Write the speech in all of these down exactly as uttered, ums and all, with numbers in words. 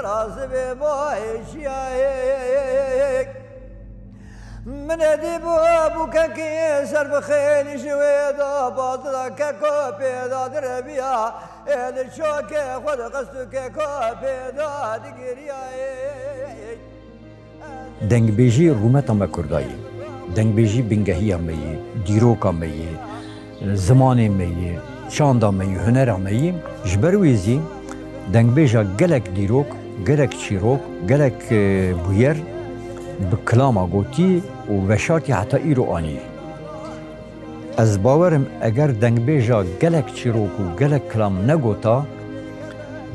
Razibê bayê jiyayek. Min ê dî bû, bû kekê ser bi xêlî ji wê de, bazira keko pê de direviya. Ê li çokê xwe diqist û keko pê de digiriyayek. Dengbêjî rûmeta me Kurda ye. Dengbêjî bingehiya me ye, dîroka me ye, zimanê me ye, çanda me ye, hunera me ye. Ji ber wê zî dengbêja gelek dîrok, gelek çîrok, gelek, e, bûyer bi kilama gotî û veşartî heta îro anî. Ez bawer im, eger dengbêja gelek çîrok û gelek kilam negota,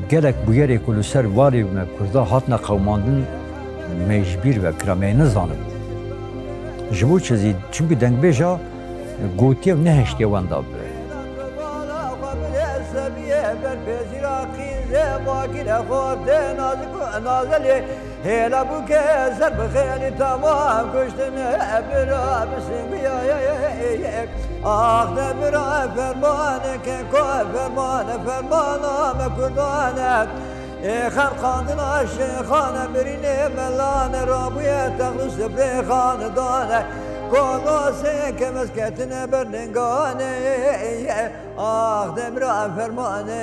gelek bûyerê ku li ser varê me Kurda hatine qewimandin, me ji bîr ve kira, me nizanibû. Ji bo çi zî? Çimkî dengbêja gotiye û nehiştiye wenda bibe. Hêla bûke ser bi xêlî tamam kuştine bira bisingiyaye. Ax de bira fermane keko fermane fermana me kurdane. Ê xerqandina şêxane birînê melane rabûye texlu sibrê xanedane. Kolosê kemez ketine ber lingane. Ax de bira fermane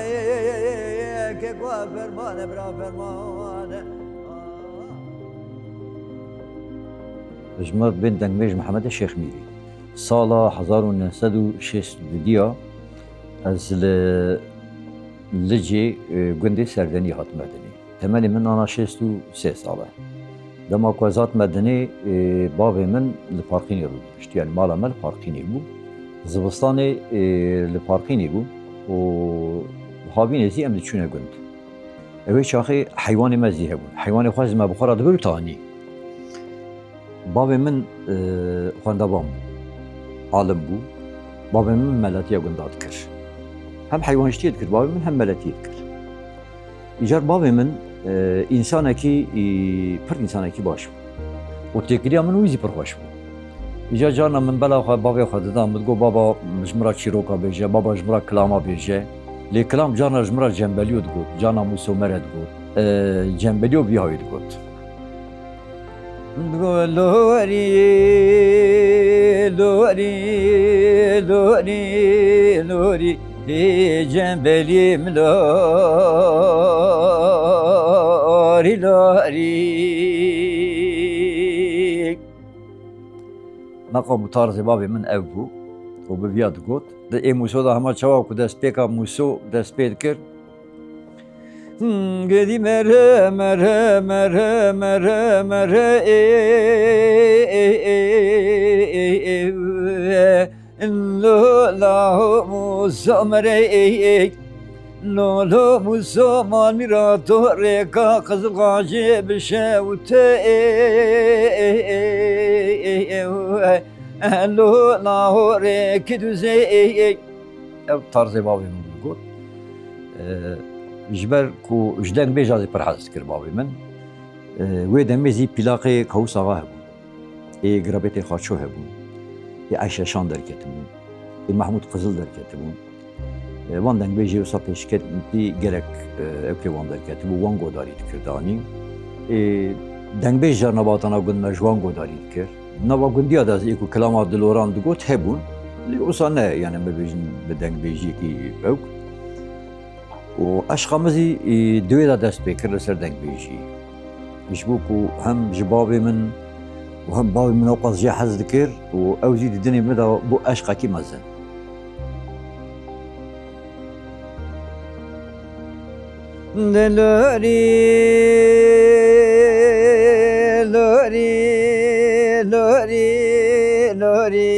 keko fermane bira fermane. Ji me bên dengbêj Mihemedê Şêx Mîrî. Sala hezar û neh sed û şêst û du ya ez li Licê, e, gundê Serdenî hatime dinê. Temenê min ana şêst û sê sal e. Dema ku ez hatime dinê, e, bavê min li Parqînê rûdinişt. Yani mala me li Parqînê bû. Zivistanê, e, li Parqînê bû û havînê zî em diçûne gund. Ew ê çaxê heywanê me zî hebûn. Heywanê xwe zî me bi xwe re dibir û tanî. Bavê min, e, xwendevan bû, alim bû. Bavê min meletiya gunda dikir. Hem heywanştiyê dikir bavê min, hem meletiyê dikir. Îcar bavê min, e, însanekî, î, pir însanekî baş bû. Û têkiliya min wî zî pir xweş bû. Îcar carna min bela xwe bavê xwe dida, min digot, "Baba, ji min re çîroka bêje, baba, ji min re kilama bêje." Lê kilam carna ji min re cembelîyo digot, carna mûso mere digot. E, cembelîyo bi vî hawî digot. Digo lorî, lorî, lorî, lorî, ê cembelî min lorî, lorî. Meqam û tarzê bavê min ev bû û bi viya digot. Di ê mûso de hema çawa ku destpêka mûso dest pê dikir, Gedî mere, mere, mere, mere, ê, ê, ê, ê, ê, ê, ê, ê, lo, la, ho, mu, so, mere, ê, ê, lo, lo, mu, so, manî ra to rêka Qizilxacê bişewte, ê, ê, ê, ê, ê, ê, ê, lo, la, ho, rêkî duzê, ê, ê. Ev tarzê bavê min bû digot. E, ji ber ku ji dengbêja zî pir hez dikir bavê min. E, wê demê zî plaqê Kawus Axa hebûn. Ê Girabetê Xaço hebûn. Ê Eyşe Şan derketibûn. Ê Mehmûd Qizil derketibûn. E, van dengbêjê wisa pêşketî gelek, e, ewkê wan derketibû, wan godarî dikir danî. Ê dengbêj carna bi hatana gund me ji wan godarî dikir. Nava gundiya de ez ê ku kilama diloran digot hebûn. Lê wisa ne, yani me bêjin bi dengbêjiyekî ewk. Û eşqa min zî, e, di wê de dest pê kir li ser dengbêjî. Ji bo ku hem ji bavê min û hem bavê min ewqas jê hez dikir û ew zî di dinê min de bû eşqekî mezin. Lorî, lorî, lorî, lorî,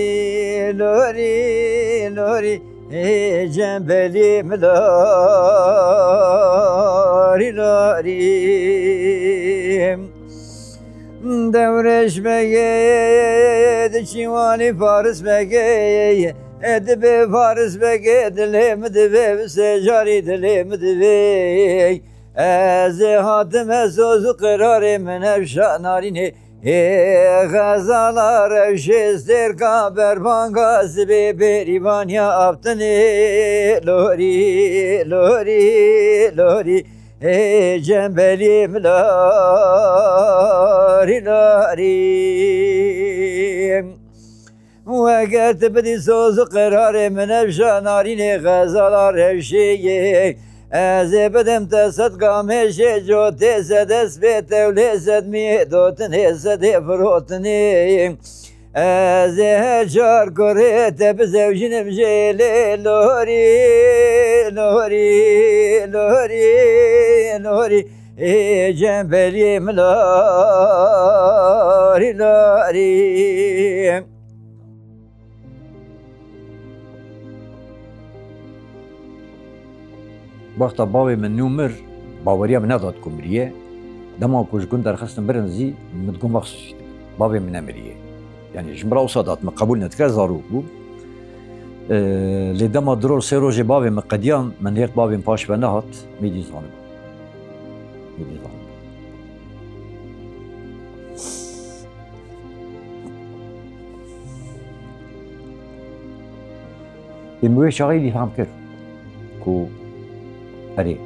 lorî, lorî, ê cembelî min lorî, lorî. Dewrêş begê, diçî walî Faris begê, e, dibê Faris begê, dilê min divê, bi sê carî dilê min divê. Ez ê hatime soz û qirarê min ev şa narînê. Ê xezala rewşê stêrka berbanga sibê bêrîvaniya aftinê. Lorî, lorî, lorî. Ê cembelî min larî larî. Weke tu bidî soz û qerarê min, ev şa narînê xezala rewşê yê. Ez ê bidim te sed gamê jê cotê, sed espê tewlê, sed miyê dotinê, sedê firotinê. Ez ê her çar kurê te bizewjinim jê lê lorî, lorî, lorî, lorî. Ê cembelî min larî larî. Wexta bavê min nû mir, baweriya min nedat ku miriye. Dema ku ji gund derxistin birin zî, min di gund vexsusî dibin. Bavê min nemiriye. Yani ji min re wisa dat, min qebûl nedikir, zarok bû. Ee, lê dema du roj sê rojê bavê min qediyan, min hêrt bavê min paş ve nehat, min dî zanibû. Min dî zanibû. Ê min wê çaxê dî fehm kir ku erê,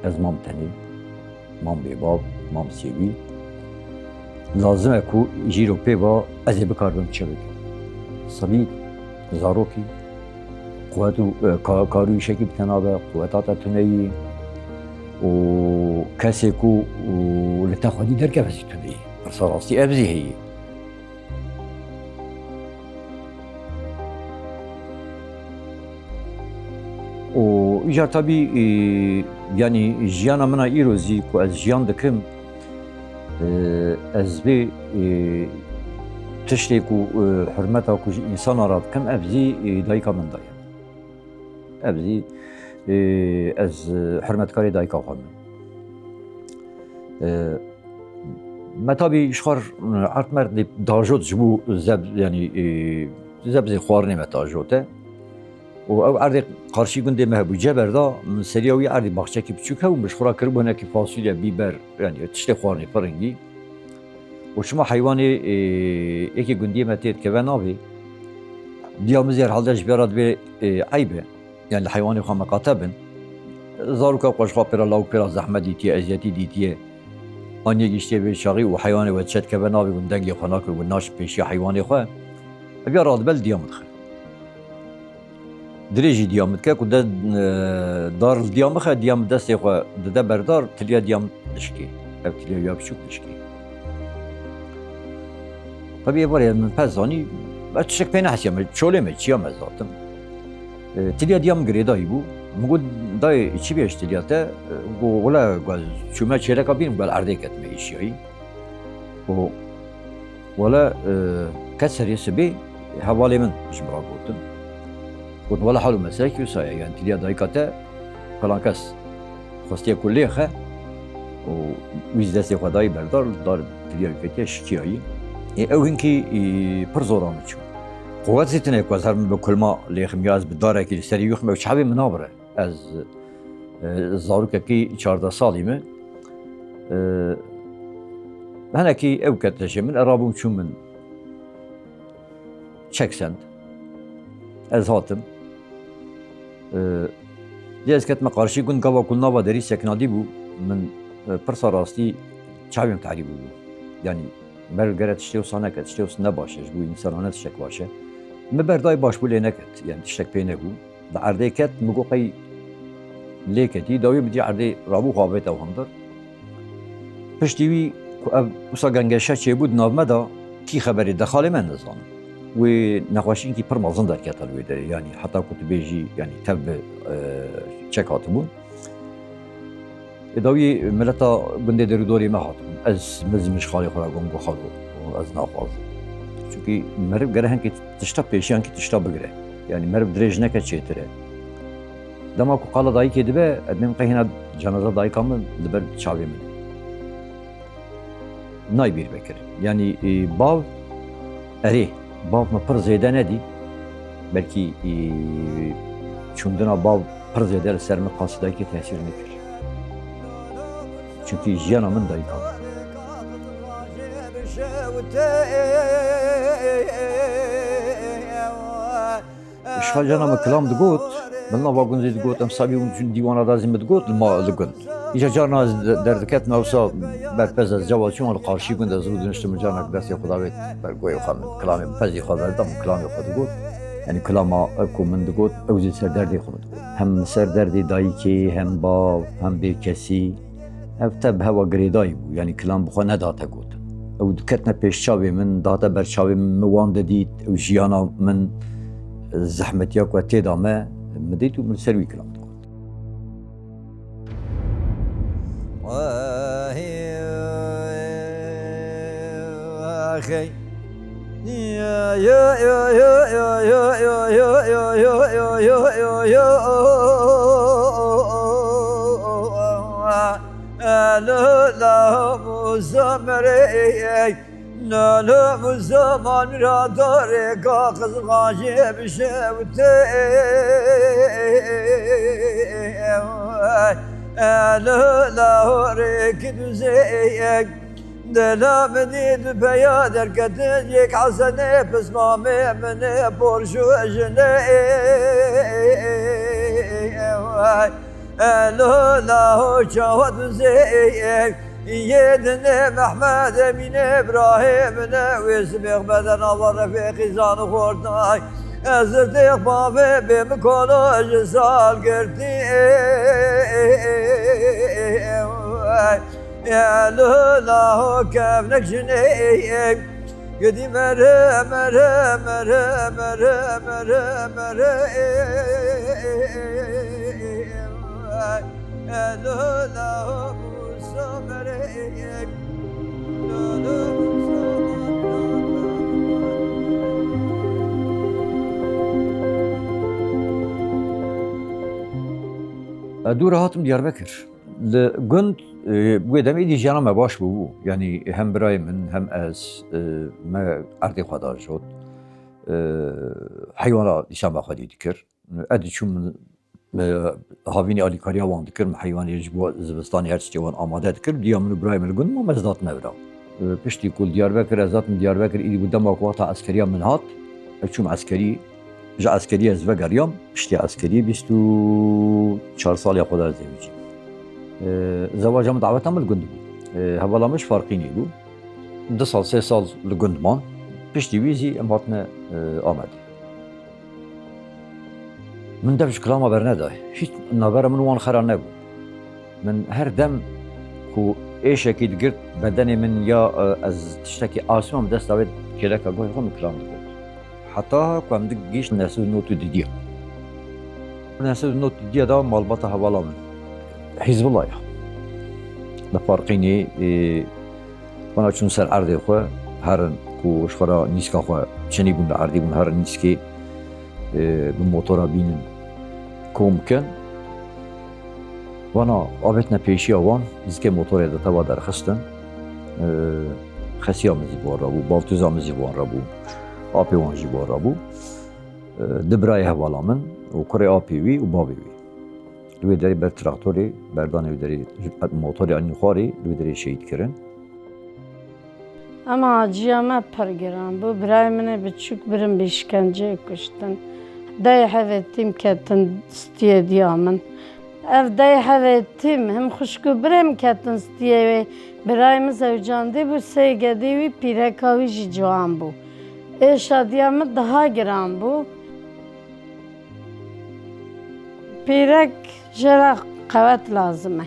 ez mam tenê, mam bêbav, mam sêwî. Lazim e ku jîro pê va ez ê bikaribim çi bikim. Sebî, zarokî, quwet û, e, ka-, kar û îşekî bi te nabe, quweta te tune yî û kesê ku û li te xwedî derkeve zî tune yî. Pirsa rastî ev zî heye. Û îcar tabî, e, yanî jiyana min a îro zî ku ez jiyan dikim, e, ez vê, e, tiştê ku, e, hurmeta ku ji însana re dikim, ev zî, e, dayika min daye. Ev zî, e, ez, e, hurmetkarê dayika xwe me. E, Me tabî ji xwe re erd merd dê dajot ji bo zeb, yanî, e, zebzê xwarinê me dajot e. Û ew erdê qarşî gundê me hebû, ceber da, min seriya wî erdî baxçekî biçûk hebû, min ji xwe re kiribû hinekî fasulye, bîber, yanî tiştê xwarinê, piringî. Û çima heywanê, e, êkê gundiyê me tê dikeve navê. Diya min zî herhalde ji vê re divê, e, eyb e. Yani li heywanê xwe miqate bin. Zaroka xwe ji xwe pê re lawik pê re zehmet dîtiye, eziyetî dîtiye. Aniyê giştiye vê çaxî û heywanê we çet keve navê win dengê xwe nakir, win naşt pêşiya heywanê xwe. Ev ya radibe li diya min dixe. Dirêjî diya min dike ku de, e, dar li diya min xe, diya min destê xwe dide berdar, tiliya diya min dişkê. Ev tiliya ya biçûk dişkê. Tabî êvarê min pez zanî, ez tiştek pê nehesiya, min çolê me çiya me zatim. E, tiliya diya min girêdayî bû. Min got, dayê, çi bê ji tiliya te? E, got, wele, got, çûme çêleka bînim, got, erdê ketime îşiyayî. Û wele, e, ket serê sibê hevalê min ji min re gotin. Got, wele hal û meselekî wisa ye, yani tiliya dayika te filan kes xwestiye ku lêxe û wî destê xwe dayî berdar, dar tiliya wî ketiye şikiyayî. Ê, ew hinkî, ê, pir zora min çû. Quwet zî tine ku ez herim bi kulma lêxim ya ez bi darekî li serî wî xim ew çavê min nabire. Ez, e, zarokekî çardeh salî me. E, hinekî ew ket leşê min, e, rabûm çûm min. Çek send. Ez hatim. E, lê ez ketime qarşî gund, gava ku nava derî seknadî bû, min, e, pirsa rastî çavê min tarî bûbû. Yanî meriv gere tiştê wisa neke, tiştê wisa ne baş e, ji bo însana ne tiştek baş e. Min berdayê baş bû lê neket, yanî tiştek pê nebû. Di erdê ket, min got qey lê ketî, dawî min dî erdê rabû xwe avête hundir. Piştî wî ku ev wisa gengeşe çêbû di nav me de, kî xeberê de xalê me nizanim. Wê nexweşînkî pir mezin derkete li wê derê, yanî heta ku tu bêjî, yanî tev bi, e, çek hatibûn. Ê dawî mileta gundê derûdorê me hatibûn. Ez, min zî min ji xalê xwe re got, got, "Xalo, ez naxwazim." Çunkî meriv gere hinkî tişta pêşiyankî tişta bigire. Yanî meriv dirêj neke çêtir e. Dema ku qala dayikê dibe, ez dibêm qey hîna cenaza dayika min li ber çavê min e. Nayê bîr vekirin. Yanî, e, bav, erê, bav min pir zêde nedî. Belkî, e, çûndina bav pir zêde li ser min qasî dayikê tesîr nekir. Çunkî jiyana min dayika min. Ji xwe jana min kilam digot, min nava gund zî digot, em sabî hûn dîwana da zî min digot, li ma, li gund. Îca carna ez de-, derdiketim, wisa berpez ez ceva çûm, li qarşî gund ez rû diniştim, canek destê xwe davêt ber goyê xwe, min kilamê pezê xwe berda, min kilamê xwe digot. Yanî kilama ew ku min digot, ew jî ser derdê xwe min digot. Hem ser derdê dayikê, hem bav, hem bêkesî. Ev te bi hewa girêdayî bû, yanî kilam bi xwe nedate gotin. Ew diketine pêş çavê min, dihate ber çavê min, min wan didît, ew jiyana min zehmetiya ku tê de me, min dît û min ser wî kilam digot. Lolo bu zaman ra dore ka qizilxajê bişewte. Lolo rêk duzê. Dela min dî du peya derketin, yek Hesenê pismamê min ê porşu jine. Lolo çawa duzê. Yê dinê Mehmed Emînê birahê min e, wê sibêx bede nava refêqî zan û xortay. Ez zirtêx bavê bê min kolo ji sal girtî. Ê, lo, laho kevnek jinê. Gidî mere, mere, mere, mere, mere, mere. Ê, lo, laho Musa mere. Lo, lo, Musa mere. Ez dû re hatim Diyarbekir. Li gund, e, wê demê dî jiyana me baş bûbû. Yanî hem birayê min, hem ez, e, me erdê xwe diajot. E, heywana dîsa me xwedî dikir. Ez diçûm, e, havînî alîkariya wan dikir, min heywanê ji bo zivistanê her tiştê wan amade dikir. Diya min û birayê min li gund ma me ez datine vira. E, piştî ku li Diyarbekir, ez hatim Diyarbekir, îdî bû dema ku wexta eskeriya min hat, ez çûm eskerî. Ji eskeriyê ez vegeriyam, piştî eskeriyê bîst û çar saliya xwe de ez zewicîm. Ee, zewaca min daweta min li gund bû. Ee, hevala min ji Farqînê bû. Du sal, sê sal li gund man. Piştî wî zî em hatine, ee, Amedê. Min dev ji kilama bernedayê. Hîç navbera min û wan xera nebû. Min her dem ku êşekî digirt bedenê min ya, e, ez tiştekî asma min dest davêt kêleka guhê xwe min kilam digot. Heta ku em digihîştin neh sed û nod û didiya. Neh sed û nod û didiya da malbata hevala min Hîzbullah ya. Li Farqînê, e, Wana çûn ser erdê xwe, herin ku ji xwe re nîska xwe çinî bûn li erdê bûn, herin nîskê, e, bi motora bînin kom bikin. Wana avêtine pêşiya wan, zikê motorê de teva derxistin. E, xesiya min zî bi wan re bû, baltûza min zî bi wan re bû, apê wan jî bi wan re bû. E, du birayê hevala min û kurê apê wî û bavê wî. Li wê derê ber traktorê, berdanê wê derê ji motorê anîn xwarê, li wê derê şehîd kirin. Em acîya me pir giran bû. Birayê min ê biçûk birin bi îşkenceyê kuştin. Dayê hevêtîm ketin stiyê diya min. Ev dayê hevêtîm, him xwişk û birê min ketin stiyê wê. Birayê min zewcandî bû, sê gedê wî, pîreka wî jî ciwan bû. Êşa diya min daha giran bû. Pîrek jê re qewet lazim e.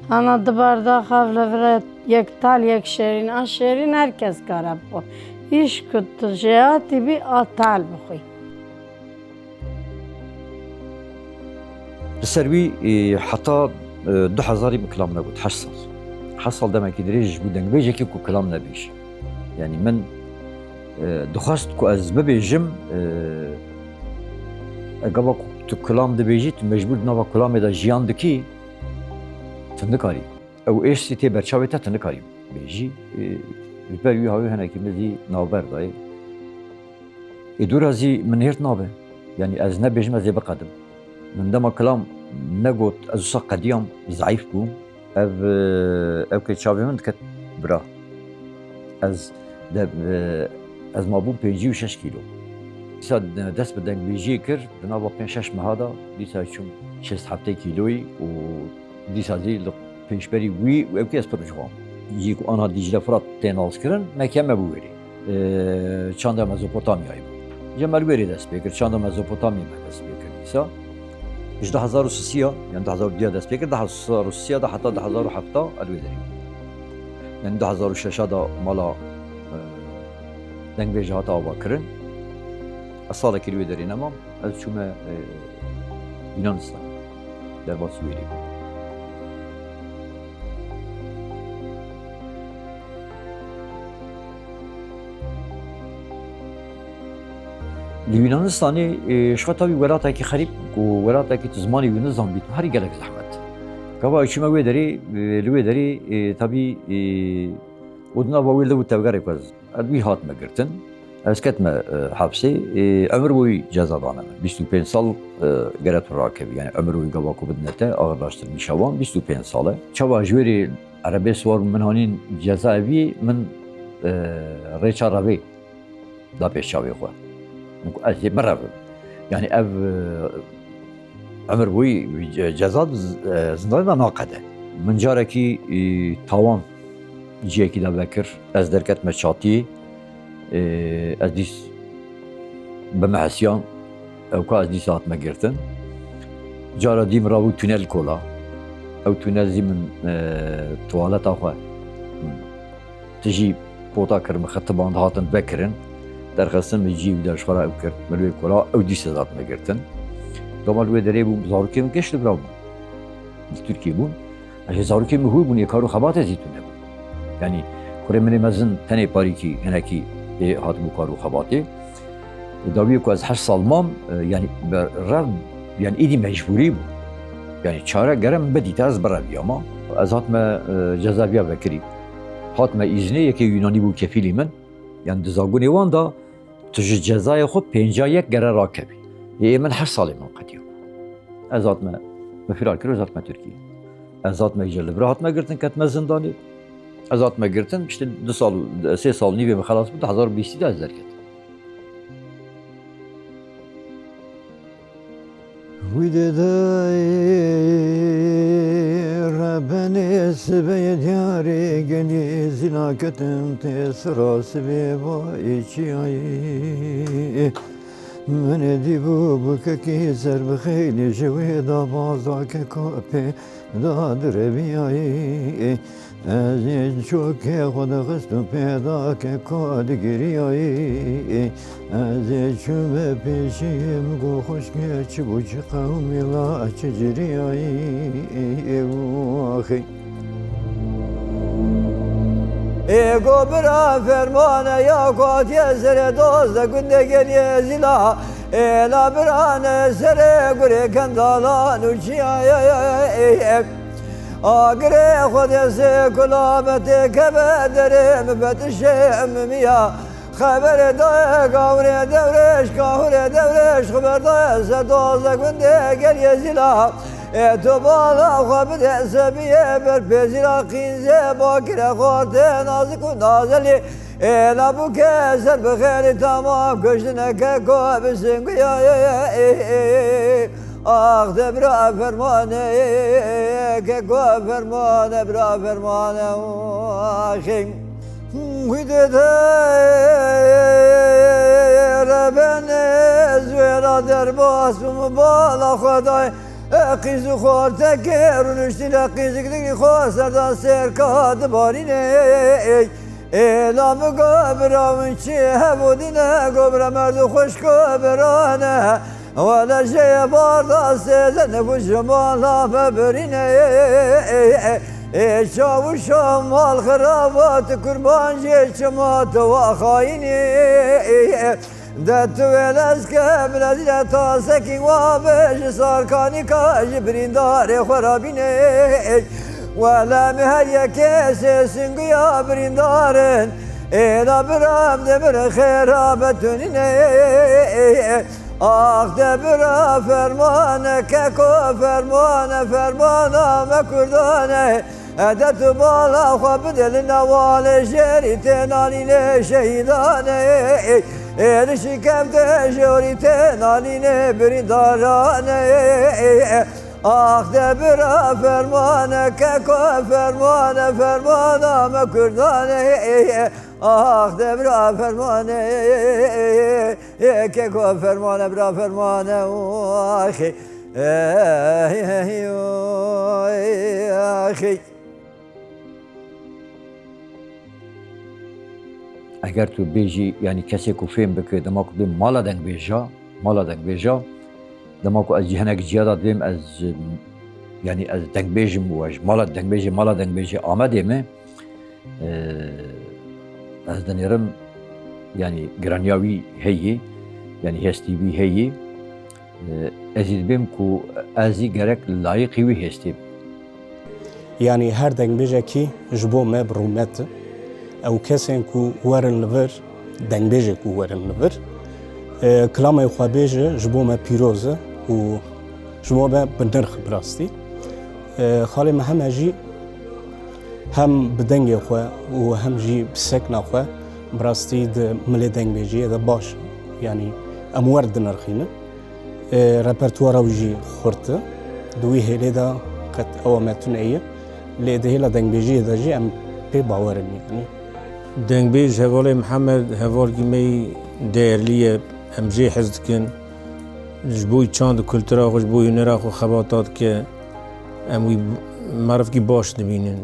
Ana du bardax av li vir e, yek tal, yek şêrîn. A şêrîn her kes kare bixwe. Îş ku tu jêhatî bî, a tal bixwî. Li ser wî, e, heta, e, du hezarî min kilam negot, heşt sal. Heşt sal demekî dirêj ji bo dengbêjekî ku kilam nebêjî. Yanî min, e, dixwest ku ez bibêjim, e, gava ku tu kilam dibêjî, tu mecbûr di nava kilamê de jiyan dikî, tu nikarî. Ew êş zî tê ber çavê te, tu nikarî bêjî. E, ji ber wî hawî hinekî min zî navber dayê. Ê dûra zî min hêrt nabe. Yanî ez nebêjim, ez ê biqedim. Min dema kilam negot, ez wisa qediyam, zeîf bûm. Ev, ev ke çavê min diket bira. Ez de, ez mabûm pêncî û şeş kîlo. Dîsa dest bi dengbêjiyê kir, di nava pênc şeş meha de dîsa çûm şêst heftê kîloyî û dîsa zî li Ji berî wî û ew kê ez pir ucixwe bûm. Cî ku ana Dîcle Firat tê naskirin, Meke me bû wêrê. Ee, çanda Mezopotamyayê bû. Cem el wêrê dest pê kir, çanda Mezopotamyayê me dest pê kir dîsa. Ji du hezar û sisiya, yani du hezar û duya dest pê kir, du hezar û sisiya da heta du hezar û hefta el wê derê bû. Yani du hezar û şeşa da mala, e, dengbêj hate avakirin. Ez salekî li wê derê nemam. Ez çûme, e, Yunanistanê. Derbasî wê lê bû. Li Yunanistanê, e, ji xwe tabî welatekî xerîb ku welatekî tu zimanê wî nizanbî, tu herî gelek zehmet. Gava ez çûme wê derê, e, li wê derê, e, tabî, e, û di nava wê li û tevgerê ku ez Ev wî hatime girtin. Ez ketime, e, hepsê. E, emir boyî ceza dane min. Bîst û pênc sal, e, gere tu rakevî. Yani emir boyî gava ku bidine te, ağırlaştırılmış wan bîst û pênc sal e. Çawa ji wêrê erebê siwar bûm, min hanîn ceza evî min, e, rêça revê da pêş çavê xwe. Min got, ez ê birevim. Yani ev, e, Emir boyî ce-, ceza di z-, e, zindanê de naqede. Min carekî, e, tawan ciyekî de vekir. Ez derketime çatiyê. E, ez dîs bi me hesiyan. Ewka ez dîsa hatime girtin. Cara dî min rabû tunel kola. Ew tunel zî min, e, tuwaleta xwe. Tijî pota kir, min xetiband hatin vekirin. Derxistin min cî wî de ji xwe re ew kir. Min wê kola ew dîsa hatime girtin. Gava li wê derê bûm, zarokê min geş li vir bûn. Li Tirkiyê bûn. Hê zarokê min hûr bûn, ê kar û xebatê zî tune bûn. Yanî kurê min ê mezin tenê parîkî hinekî ê hatibû kar û xebatê. Dawiyê ku ez heşt sal mam, e, yanî bi rev, yanî êdî mecbûrî bû. Yanî çare gere min bidîte ez bireviyama. Ez hatime, e, cezaeviya vekirî. Hatime îznê, yekê Yunanî bû kefîlî min. Yanî di zagonê wan de tu ji cezayê xwe pênca yek gere rakevî. Ê min heşt salê min qetiya. Ez hatime, min firar kir, ez hatime Tirkiyê. Ez hatime îcar li vir hatime girtin, ketime zindanê. Ez hatime girtin, işte du sal, sê sal nîvê min xelas bû, du hezar û bîstî de ez derketim. Wî dede rebenê sibê diyarê gelî zîla ketim tê sira sibê vayê çiyayê. Min dîbû bûkekî ser bi xeylê ji wê dabaza keko pê da direviyayê. Ez ê çokê xwe dixist û pê da keko digiriyayê. Ez ê çûme pêşiyê min got, xwişkê çi bû, çi qewmî la, çi ciriyayê. Êxî. Ê go bira fermane ya ku hatiye serê doze gundê geliyê zîla. Ê la birane serê gurê kendalan û çiyayê. Agirê Xwedê sê kulametê keve derê min betişê min miya. Xeberê dayê gawrê dewrêş, kahurê dewrêş, xeber dayê se doze gundê geliyê zîla. Ê tu bala xwe bide sebiyê ber pê zîla qînzê bakire xortê nazik û nazelî. Ê la bûke ser bi xêrî tamam kuştineke ko bi singuya. Ax de bira fermane, ke ko fermane, bira fermane, axê. Wî dede rebenê ez wêra derbas bûm, bala xwe dayê qîz û xortekê rûniştî le qîzik digirî xwe serdan sêrka dibarînê. Ê la min go bira win çi hevû dîne, go bira merd û xwişko birane. Wele jê barda sêze nefûs ji mala me birîne. Ê çaw û şamal xirabat kurban jê çima tu wa xayînî. De tu wê lez ke min ez île tasekî wa be ji sarkanîka ji birîndarê xwe rabîne. Wele min her yekê sê singuya birîndarin. Êna biram de min xêra betunîne. Ax de bira fermane keko fermane fermana me kurdane. Ede tu bala xwe bide li newalê jêrî tê nanînê şehîdanê. Ê li şîkemtê jorî tê nanînê birîndaranê. Ax de bira fermane, keko fermane, fermana me kurdane. Ax de bira fermane, keko fermane, bira fermane, axê. Ey, ey, oy, axê. Eger tu bêjî, yanî kesê ku fêm bike, dema ku dibêm mala dengbêja, mala dengbêja, dema ku ez jî hinek ciya de dibêm, ez, yanî ez dengbêj im û ez mala dengbêjê, mala dengbêjê Amedê me, e, ez dinêrim, yanî giraniya wî heye, yanî hestî wî heye. Ez jî dibêm ku ez jî gerek layiqî wî hêstê bim. Yanî her dengbêjekî ji bo me bi rûmet e. Ew kesên ku werin li vir, dengbêjê ku werin li vir, e, kilamê xwe bêje ji bo me pîroz e û ji bo me bi nirx bi rastî. E, Xalê Mihemed jî hem bi dengê xwe û hem jî bi sekna xwe bi rastî di milê dengbêjiyê de baş e. Yanî em wer dinirxînin. E, repertuara wî jî xurt e. Di wî hêlê de qet ewa me tune ye. Lê di hêla dengbêjiyê de jî em pê bawer in, yanî. Dengbêj hevalê Mihemed, hevalkî me yî değerli ye. Em jê hez dikin. Ji bo çand û kultura xwe, ji bo hunera xwe xebata dike. Em wî merivkî baş dibînin.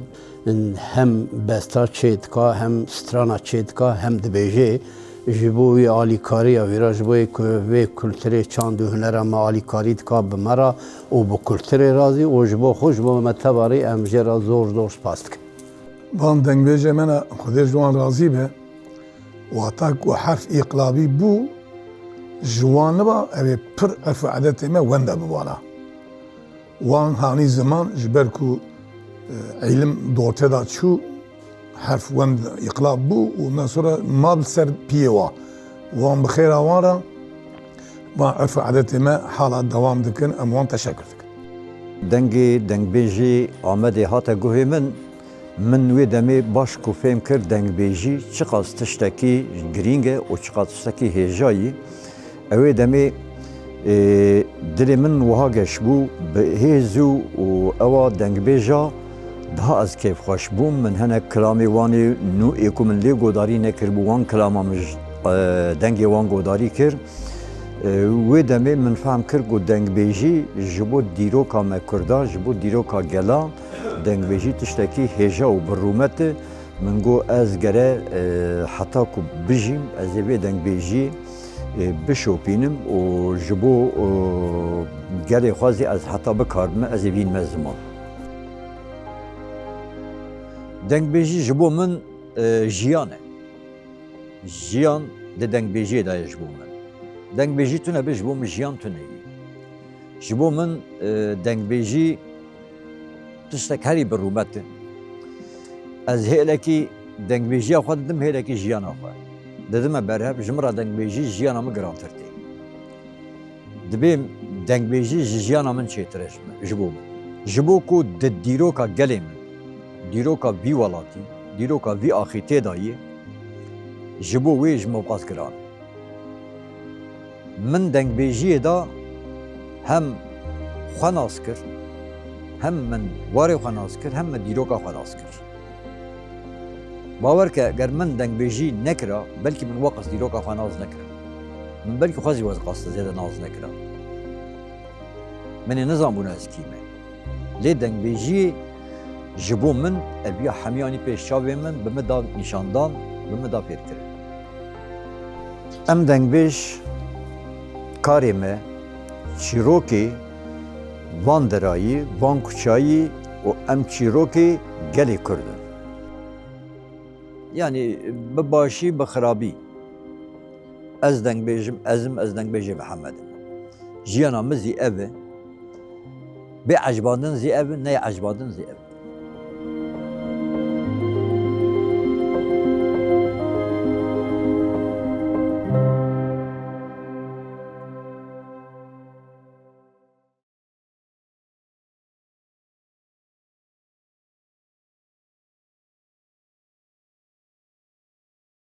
Hem besta çê dika, hem strana çê dika, hem dibêje, ji bo wî alîkariya wî re, ji bo yê ku vê kulturê, çand û hunera me alîkarî dika bi me re û bi kulturê re zî û ji bo xwe, ji bo me tevarî, em jê re zor zor spas dikin. Van dengbêjê me ne, Xwedê ji wan razî be. Wata ku herf îqlabî bû, ji wan niba, ew ê pir erf û edetê me wenda bibana. Wan hanî ziman, ji ber ku, e, îlim di ortê de çû, herf wend îqlab bû û ondan sonra ma bi ser piyê wa. Wan bi xêra wan re, van erf û edetê me hala dewam dikin, em wan teşekur dikin. Dengê dengbêjê Amedê hate guhê min. Min wê demê baş ku fêm kir dengbêjî çiqas tiştekî girîng e û çiqas tiştekî hêja yî. Ew ê demê, e, dilê min wiha geş bû, bi hêz û, û ewa dengbêja daha ez kêfxweş bûm. Min hinek kilamê wan ê nû ê ku min lê godarî nekiribû, wan kilama min ji, e, dengê wan godarî kir. E, wê demê min fehm kir ku dengbêjî ji bo dîroka me kurda, ji bo dîroka gela, dengbêjî tiştekî hêja û bi rûmet e. Min got, ez gere, e, heta ku bijîm, ez ê vê dengbêjiyê, e, bişopînim û ji bo, e, gelê xwe zî ez heta bikaribime, ez ê vînime ziman. Dengbêjî ji bo min, e, jiyan e. Jiyan di dengbêjiyê de ye ji bo min. Dengbêjî tune be, ji bo min jiyan tune ye. Ji bo min, e, dengbêjî tiştek herî bi rûmet e. Ez hêlekî dengbêjiya xwe didim, hêlekî jiyana xwe. Didime berhev, ji min re dengbêjî jiyana min girantir tê. Dibêm dengbêjî ji jiyana min çêtir e ji min, ji bo min. Ji bo ku di dîroka gelê min, dîroka vî welatî, dîroka vî axîtê de yê, ji bo wê ji min qas giran e. Min dengbêjiyê de hem xwe nas kir, hem min warê xwe nas kir, hem min dîroka xwe nas kir. Bawer ke, ger min dengbêjî nekira, belkî min weqas dîroka xwe nas nekira. Min belkî xwe zî weqas zêde nas nekira. Min ê nizanbûna ez kî me. Lê dengbêjiyê ji bo min ev ya hemiyanî pêş çavê min, bi min da nîşandan, bi min da fêrkirin. Em dengbêj karê me, çîrokê van derayî, van kuçayî û em çîrokê gelê Kurd in. Yanî bi başî, bi xirabî. Ez dengbêjim, ez im, ez dengbêjê Mihemed im. Jiyana min zî ev e. Bê ecibandin zî ev e, neyê ecibandin zî ev e.